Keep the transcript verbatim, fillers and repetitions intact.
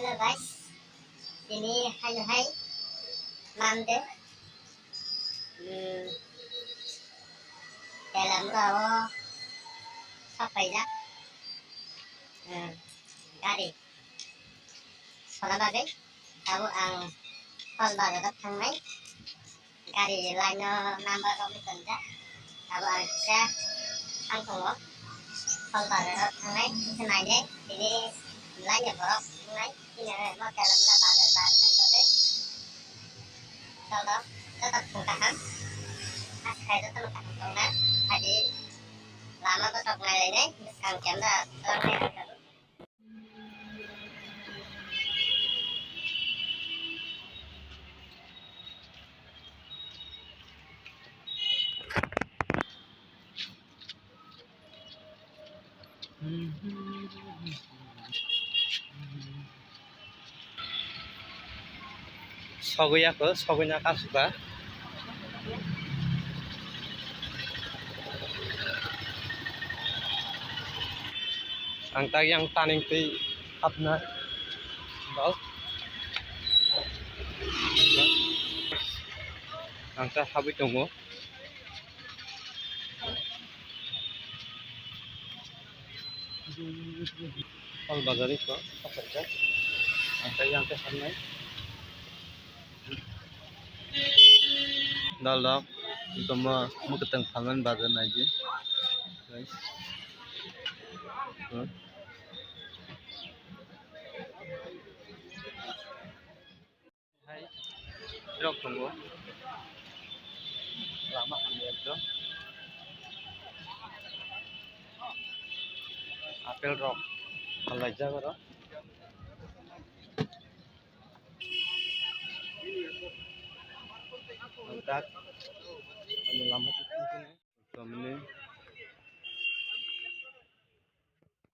Hello guys, tini haino hai Monday, hmm, Telamura o sapaijak, hmm, gari sona bagwi abo ang Phal bazar o thangnai. Gari line o number rok tonjak. Abo ang kisa thang tongo. Phal bazar o thangnai kisa nainai. Tini line ni borok wngnai. Tini mo Telamura bazar bar wngmani bagwi. Cholo, joto phung kaham. Akhai jotono kaham tongna. Adi lama gotok nailainai. Bwskang camera tornai. Sogwi ya kho, sogwi na kasu kha. Ang tak yang taning twi hapna. Bal. Ang ta habwi tongo. Phal bazar ni kho, pasaijak. Ang ta yang ta hapnai. Dal rok, ito mo, mo kwtang phalmani bazar naidi. Guys. Hmm. Hai, rok tongo. Lama hamya ekdom. Apple rok, malaijak oro. Ang tak, ano lama tutung kene. Tamni